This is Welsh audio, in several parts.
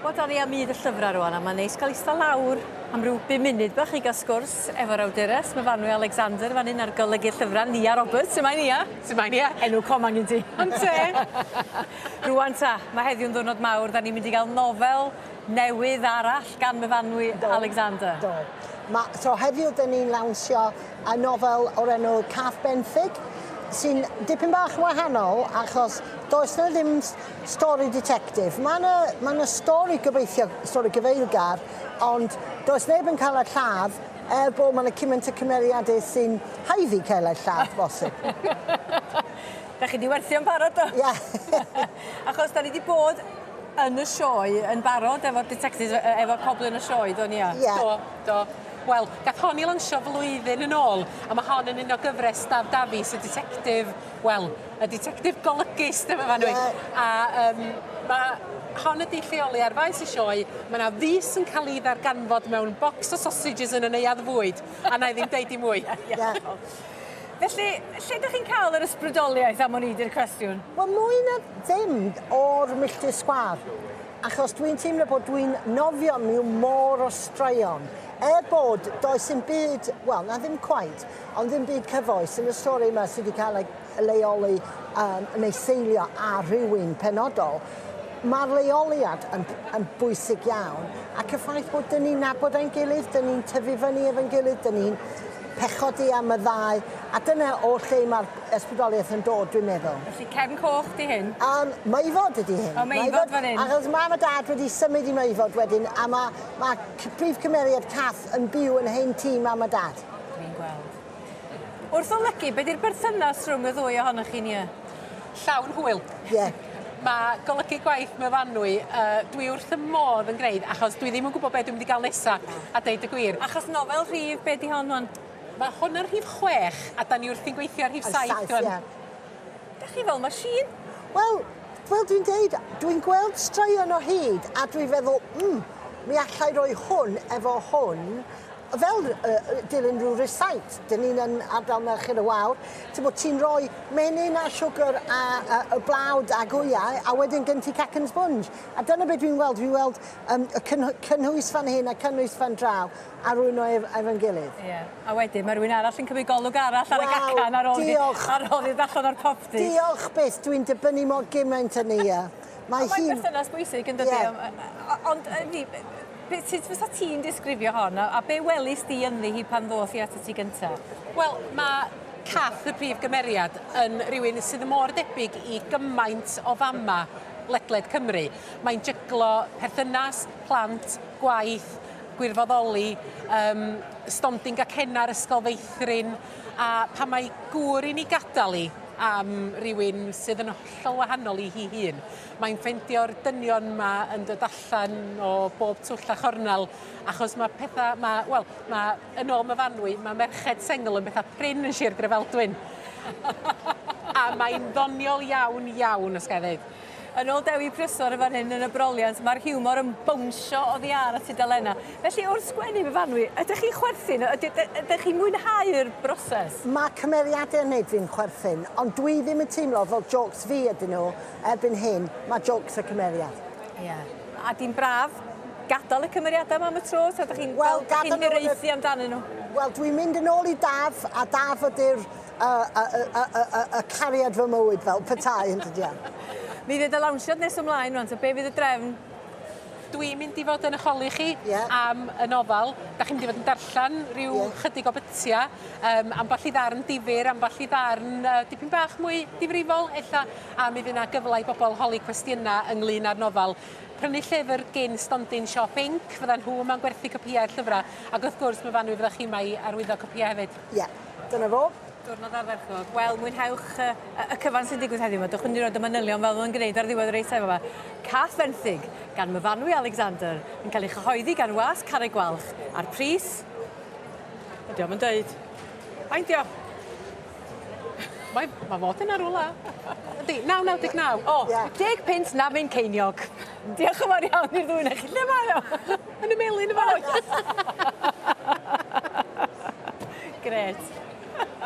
Wel, da ni am myd y llyfrau rwan, a mae'n neis cael eistedd lawr am ryw bum munud bach i gael sgwrs efo'r awdures, Myfanwy Alexander, fan hyn ar golygu'r llyfrau, Nia Roberts. Shwmae Nia? Shwmae Nia? Enw coman gen ti. Ynte? Rwan ta, mae heddiw'n ddwrnod mawr, da ni'n mynd i gael nofel newydd arall gan Myfanwy Do. Alexander. Do. Ma, so heddiw dyn ni'n lawnsio a nofel o'r enw Cath Benthyg, sy'n dipyn bach wahanol achos does 'na ddim stori ditectif. Mae 'na ma' 'na stori gobeithio, stori gyfeillgar, ond does neb yn cael eu lladd er bod ma' 'na cymaint o cymeriadau sy'n haeddu cael eu lladd bosib. Da chi 'di werthu o'n barod do? Ie. Achos da ni 'di bod yn y sioe yn barod efo'r ditectifs efo pobl yn y sioe do Nia? Ie. Do, do. Wel, gath hon 'i lansio flwyddyn yn ôl, a ma' hon yn un o gyfres Daf Davies, y ditectif, wel, y ditectif golygus dyma fan yeah. A um, mae hon ydi lleoli ar faes y sioe. Mae yna fus yn cael ei ddarganfod mewn bocs o sausages yn y neuadd fwyd, a na i ddim deud i mwy. yeah. Felly, lle ydych chi'n cael yr ysbrydoliaeth am o'n i di'r cwestiwn? Wel, mwy na ddim o'r milltir sgwâr, achos dwi'n teimlo bod dwi'n nofio mewn môr o straeon. Er bod does dim byd, wel, na ddim cweit, ond ddim byd cyfoes yn y stori yma sydd wedi cael ei leoli um, neu seilio ar rhywun penodol, mae'r leoliad yn, yn bwysig iawn ac y ffaith bod dyn ni'n nabod ein gilydd, dyn ni'n tyfu fyny efo'n gilydd, dyn ni'n pechodi am y ddau, a dyna o lle mae'r ysbrydoliaeth yn dod, dwi'n meddwl. Felly cefn coch di hyn? Um, Meifod ydi hyn. O, Meifod fan hyn. Achos mam a dad wedi symud i Meifod wedyn, a mae ma prif cymeriad Cath yn byw yn hen tŷ mam a dad. Dwi'n gweld. Wrth olygu, be di'r berthynas rhwng y ddwy ohonoch chi, Nia? Llawn hwyl. Ie. Yeah. Mae golygu gwaith Myfanwy, uh, dwi wrth y modd yn gwneud, achos dwi ddim yn gwybod beth dwi'n mynd i gael nesa, a deud y gwir. Achos nofel rhif, be di hon wan? Mae hwn yn rhif 6, a da ni wrthi'n gweithio ar rhif 7. Ie. Yeah. Da chi fel machine? Wel, fel dwi'n deud, dwi'n gweld straeon o hyd, a dwi'n feddwl, mi allai roi hwn efo hwn, fel uh, dilyn rhyw recite, dyn ni'n yn ardal Merched y Wawr, ti'n bod ti'n rhoi menyn a siwgr a, a, a blawd a gwyau, a wedyn gen ti cacen sponge. A dyna beth dwi'n weld, dwi'n weld um, y cynnwys fan hyn a cynnwys fan draw, a rwy'n o ef, efo'n gilydd. Ie. Yeah. A wedyn mae rhywun arall yn cymryd golwg arall ar y gacan ar ôl, diolch. ar ôl i allan o'r popty. Diolch byth, dwi'n dibynnu mor gymaint yn ni. Mae hi'n... Mae'n berthynas bwysig yn dydi? Yeah. Ond, Be, sut fysa ti'n disgrifio hon, a, a be welis di ynddi hi pan ddoth hi atat ti gynta? Wel, mae Cath, y prif gymeriad, yn rhywun sydd mor debyg i gymaint o fama ledled Cymru. Mae'n jyglo perthynas, plant, gwaith, gwirfoddoli, um, stondin gacenna'r ysgol feithrin, a pan mae gŵr i ni gadael i am rywun sydd yn hollol wahanol i hi hun, Mae'n ffeindio'r dynion 'ma yn dod allan o bob twll a chornel achos mae pethau, mae, wel, mae, yn ôl Myfanwy, mae merched sengl yn bethau prin yn Sir Drefaldwyn. a mae'n ddoniol iawn, iawn, os ga i ddeud. Yn ôl Dewi Prysor yn fan hyn yn y broliant, mae'r hiwmor yn bownsio oddi ar y tudalennau. Felly wrth sgwennu Myfanwy, ydych chi'n chwerthin? Ydych chi'n mwynhau'r broses? Mae cymeriadau yn neud fi'n chwerthin, ond dwi ddim yn teimlo fel jokes fi ydyn nhw. Erbyn hyn, mae jokes y cymeriad. Ie. A di'n braf gadael y cymeriadau yma am y tro? Ta ydych chi'n well, chi'n hiraethu amdanyn nhw? Wel, dwi'n mynd yn ôl i Daf, a Daf ydy'r uh, uh, uh, uh, uh, uh, cariad fy mywyd fel petai, yn dydi. Mi fydd y lawnsiad nes ymlaen rwan, ta be fydd y drefn? Dwi'n mynd i fod yn eich holi chi yeah. am y nofel. Da chi'n mynd i fod yn darllen rhyw yeah. chydig o bytiau, um, ambell i ddarn difyr, ambell i ddarn uh, dipyn bach mwy difrifol, ella, a mi fydd 'na gyfle i bobl holi cwestiynau ynglyn â'r nofel. Prynu llyfr gyn stondin Siop Inc, fyddan nhw yma'n gwerthu copïau o'r llyfrau, ac wrth gwrs, Myfanwy, fyddech chi yma i arwyddo copïau hefyd. Ie, dyna fo. Diwrnod ardderchog. Wel, mwynhewch y, y cyfan sy'n digwydd heddiw 'ma. Dewch yn ni roed y manylion fel ma'n gwneud ar ddiwedd yr eitem yma. Cath Fenthyg gan Myfanwy Alexander yn cael ei chyhoeddi gan Wasg Carreg Gwalch a'r pris... Ydy o'm yn deud. Faint 'di o? Mae, mae fod yna rwla. Yndi, 9.99. O, Ie. deg punt na myn ceiniog. Diolch yn fawr iawn i'r ddwy 'na chi. Lle mae o? Yn y melin yn fan'na. Grêt.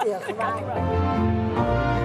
Diolch yn fawr.